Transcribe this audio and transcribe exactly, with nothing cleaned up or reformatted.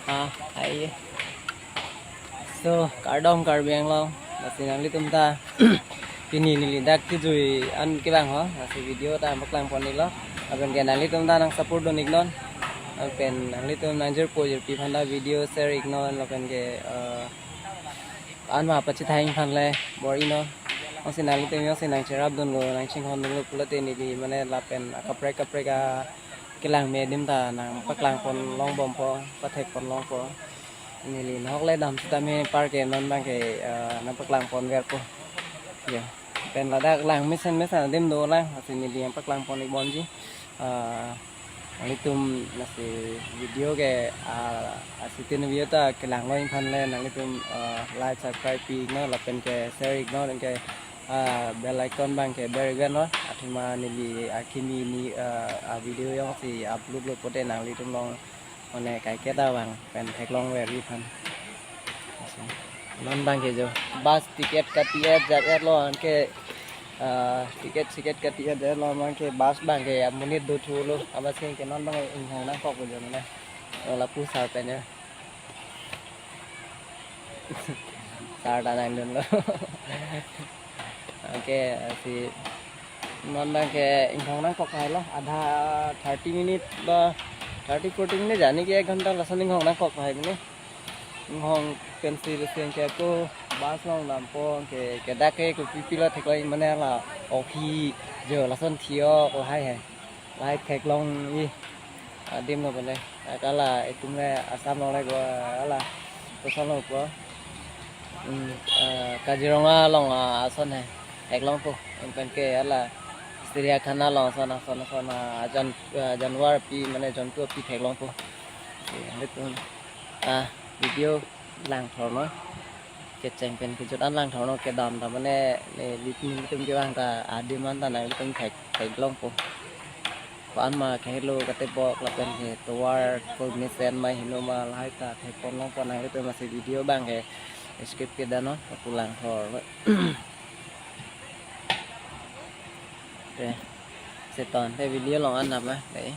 Ah, ai. So, kardom Karbi Anglong. Lasi nanglitum ta pini neli dak kejui an kevang ho. Lasi video ta paklang pon iklo. Lapen ke nanglitum ta nang support dun iknon. Lapen nanglitum nang jirpo jirpi aphan ta video share iknon. Lapen ke, eh, an ma pachethang aphan le bor-inon. Jongsi nanglitum jongsi nang cherap dunlo, nang chinghon dunlo pulote neli mane lapen akaprek kaprek a kelang me adim ta nang paklang pon longbompo, pathek pon longpo. Neli nahok le dam sitame par ke non abang ke, eh, nang paklang pon verpo. Ya. Pen ladak lang mesen mesen adim dolang, lasi neli nang paklang pon ikbomji. Eh, nanglitum lasi video ke, ah, asitin video ta kelang lo aphan le nanglitum, eh, like, subscribe pi iknon, lapen ke share iknon, lapen ke, ah, bell icon abang ke ber iknon. Athema neli akimi ni, ah, a video jongsi upload lo pulote nanglitum along mane kaike ta vang pen theklong verji aphan. Non abang ke jo bus ticket kati-et jat-et lo anke, ah, ticket ticket kati-et jat lo anke bus abang ke amonit dothulo, abang ke non abang inghong nangkok jo mane. Lapu sar pen jo. Sar ta nangdunlo. Anke si non abang ke inghong nangkok hai lo, adha thirty minute ba thirty forty minute jani ke ek ghanta lason inghong nangkok hai mane. Inghong pensi lesi ke ako bus along dampo ke, ke dak ke kopi pilo theklong mane la ohi jo lason thio ko hai hai. Lahai theklongji adim lo pale. Akala itum le Assam along le go ala koson lo ko. Hmm, eh, Kaziranga along, ah, ason hai theklongpo. Pen ke ala Chiriakhana along ason ason ason, ah, jan, ah, janwar pi mane jontu pi theklongpo. Ke, ilitum, ah, video langthor non. Kecheng pen kejut an langthor non, kedam ta mane neli, nelitum kevang ta adim an ta nanglitum thek, theklongpo. Ko-an ma kehelo katebok lapen ke tovar ko mesen ma heno ma lahai ta thek pon longpo, nanglitum lasi video abang ke skip kedo non, lapu langthor. Oke. Seton te video along an nap ma, dei.